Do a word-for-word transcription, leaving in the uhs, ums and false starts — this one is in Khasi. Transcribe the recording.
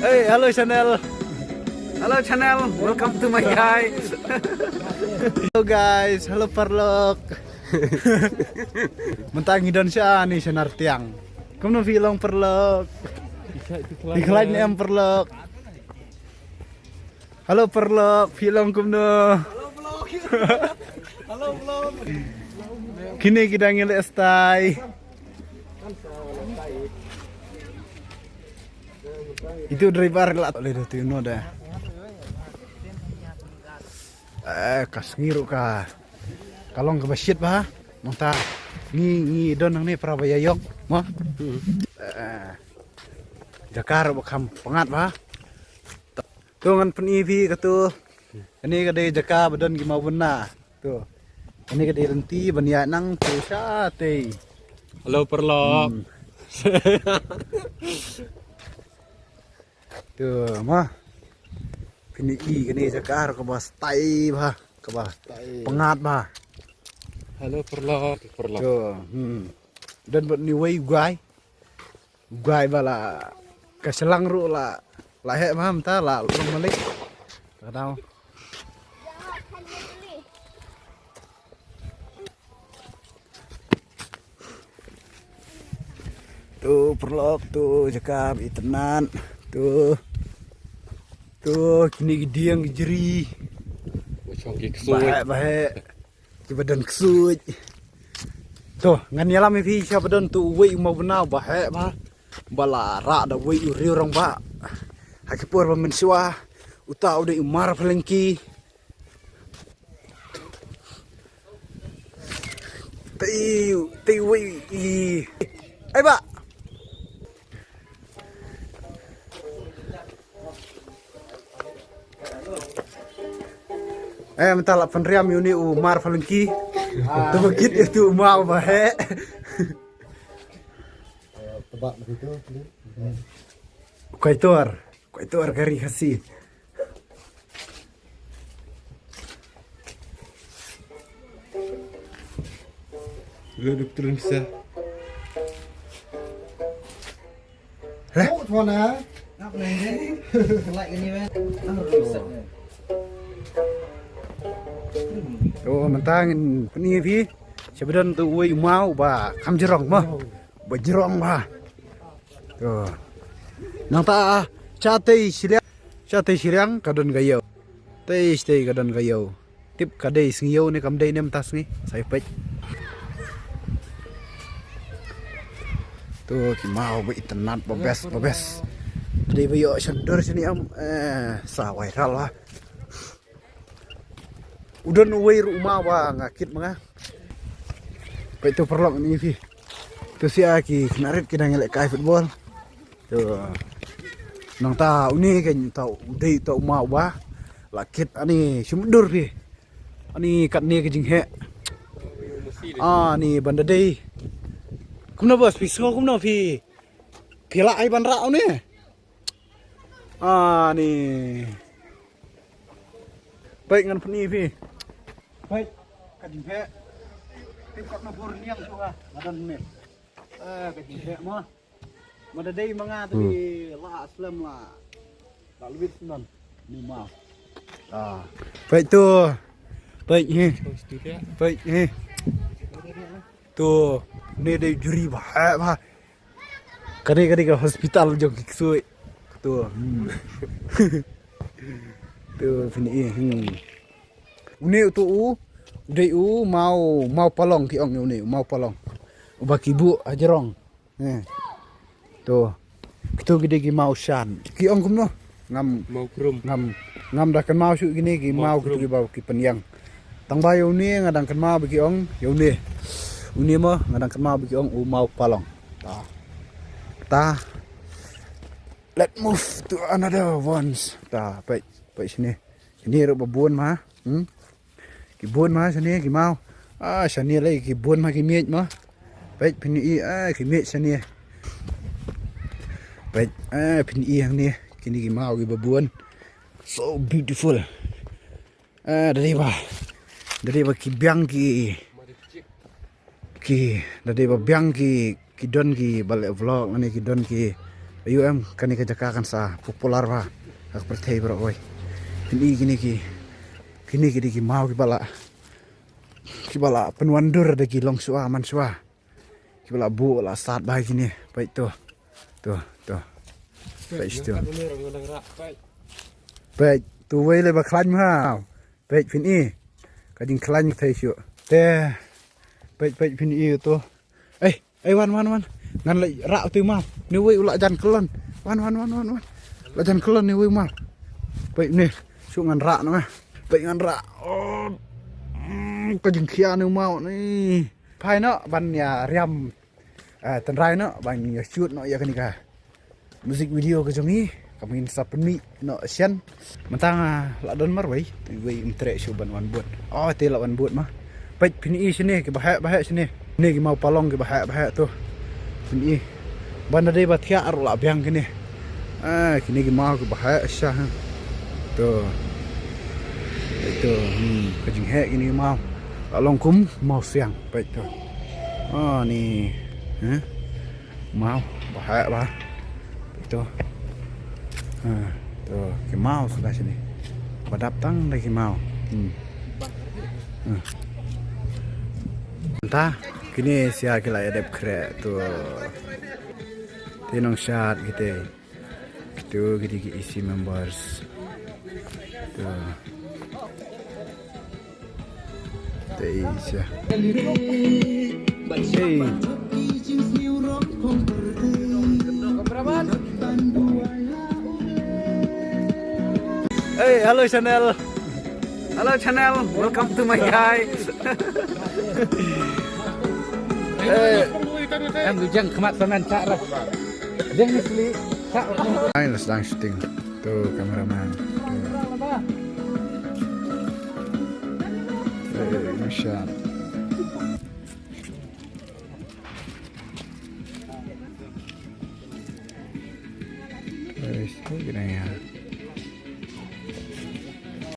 Hey, hello channel. Hello channel, welcome to my guys. Hello guys, hello paralok. Mynta ngi don sha ni sha Nartiang. Kumno phi long paralok? Phi khlaiñ ne em paralok? Hello paralok, phi long kumno? Hello vlog. Hello vlog. Kine ki dang ïaleh stai. Itu driver la le tu no da. Eh, ka sngi ruh ka, ka long kaba shit bha. Nangta ngi, ngi don hangne para ba ïa ïong mo. Eh, jaka ruh ba kham pyngngad bha. To ngan pyni phi katu. Kane ka dei jaka ba don ki mawbynna. To. Kane ka dei lynti ban ïaid nang to shatei. Hello paralok. Hmm. To ma. Pyni kane jaka kaba stai bha, kaba pyngngad bha. Hello paralok. Paralok. To, hmm. Don bad ni wei guai. Guai ba la ka shlang ruh la, la heh bha mynta la long malik. Ka dau. Tu paralok tu jaka ba itynnad. Tu. Tu kine ki dieng ki jri. Ba heh, ba heh. Kiba don ksuid. To, ngan ïalam ïa phi sha ba don tu uwei u mawbynna ba heh bha. Ba la rah da uwei u riewrangbah. Ha ki por ba mynshuwa. Uta u dei u Mar Phalyngki. Tei, tei uwei i. Ai ba. Eh, mynta la pynriam ïa une u Mar Phalyngki. To ba kit ïa tu u maw ba heh. Tebak begitu. Koitor, koitor kari Khasi. Lo doktor bisa. Heh? Oh, tuan, eh? Apa ni? Like ini, man. Ah, rusak, man. Oh, mynta ngin pyni phi. Sha ba don tu uwei u maw ba kham jrong ma. Ba jrong ma. To. Nangta shatei shiliang, shatei shiliang ka don ka ïew. Tei shatei ka don ka ïew. Tip ka dei sngi ïew ne kam dei ne mynta sngi. Sa ïa peit. To ki maw ba itynnad ba best ba best. Dei ba ïoh sha dur shane em, eh, sa viral la. U don uwei ruh u maw ba nga kit ma nga. Peit to paralok ngan ïa phi. To sha ki khynnah rit ki dang ïalehkai football. To nangta une kan ta u dei ta u maw ba la kit ani shim dur phi. Ani katne ka jingheh. Ani ban da dei. Kumno bos phi sngew kumno phi? Phi lah ai ban rah une? Ani. Peit ngan pyni phi. Peit ka jingheh. Peit katno bor niang tu ka. Madan ne. Eh, ka jingheh ma. Mada dei ma nga tu di la slem la. La lwit nan. Ni ma. Ah. Peit tu. Peit hi. Peit hi. Tu. Ni dei jri ba heh ba. Kane kane ka hospital jong ki ksuid. Tu. Hmm. Tu sini. Hmm. Une utu u dei u maw, maw palong ki ong une, maw palong. Uba ki buh ha jrong. Eh. To. Kito ki dei ki maw shan. Ki ong kumno? Ngam maw krum. Ngam, ngam da kynmaw shuh kine ki maw krum. Kito ki ba ki pynïang. Tang ba ïa une nga dang kynmaw ba ki ong ïa une. Une mo nga dang kynmaw ba ki ong u maw palong. Ta. Ta. Let's move to another ones. Ta peit, peit shane. Shane ruh ba bun ma. Hmm? Ki bun ma shane ki maw. Ah, shane lei ki bun ma ki miej ma. Peit pyni, ah, ki miej shane. Peit, ah, pyni hangne. Kine ki maw ki ba bun. So beautiful. Ah, da dei ba. Da dei ba ki biang ki, ki, da dei ba biang ki, ki don ki ba leh vlog, lane ki don ki, Ïoh em, kane ka jaka kan sa popular bha ha ka pyrthei baroh kawei. Phin i kine ki, kine ki dei ki maw kiba la, kiba la pynwandur da ki longshuwa manshuwa. Kiba la buh la sat bha kine. Peit to. To, to. Peit to. Peit to, wei lei ba khlaiñ bha. Peit phin i. Ka jingkhlaiñ thei shuh. Te. Peit, peit phin i to. Ei, ei, wan, wan, wan. Ngan leit rah utu u maw. Ni wei u la jan kyllon. Wan, wan, wan, wan, wan. La jan kyllon ni wei u maw. Peit ni. Shu ngan rah noh. Peit ngan rah. Oh. Mm, ka jingkhia ni u maw ni. Phai noh ban ïa riam. Ah, tynrai noh ban ïa shoot noh ïa kane ka music video ka jong ngi. Ka mungkin sa pynmih noh shen. Mynta nga la don marwei, wei um treh shuh ban wan bud. Oh, te la wan bud ma. Peit phin i shane kiba heh ba heh shane. Ne ki maw palong kiba heh ba heh to. Phin i. Ban da dei ba thiah ruh la biang kine. Ah, kine ki maw kiba heh sha ha. To. Peit to. Hmm, ka jingheh kine ki maw. La long kum maw siang. Peit to. Oh, ni. Heh. Maw, ba heh ba. Peit to. Ha, to, ki maw suda shane. Ba dap tang da ki maw. Hmm. Hmm. Mynta, kine sha ki la ïa dep khreh to. Te nongshad kite. Kito kito ki E C members. To. Te sha. Hey. Hey, hello channel. Hello channel. Welcome to my guy. Hey. Em du jeng khmat sanan chak ra. Jeng ni sli. Chak. Ai, la sedang shooting. Tu cameraman. Tu. Eh, masya. Eh, tu kena ya.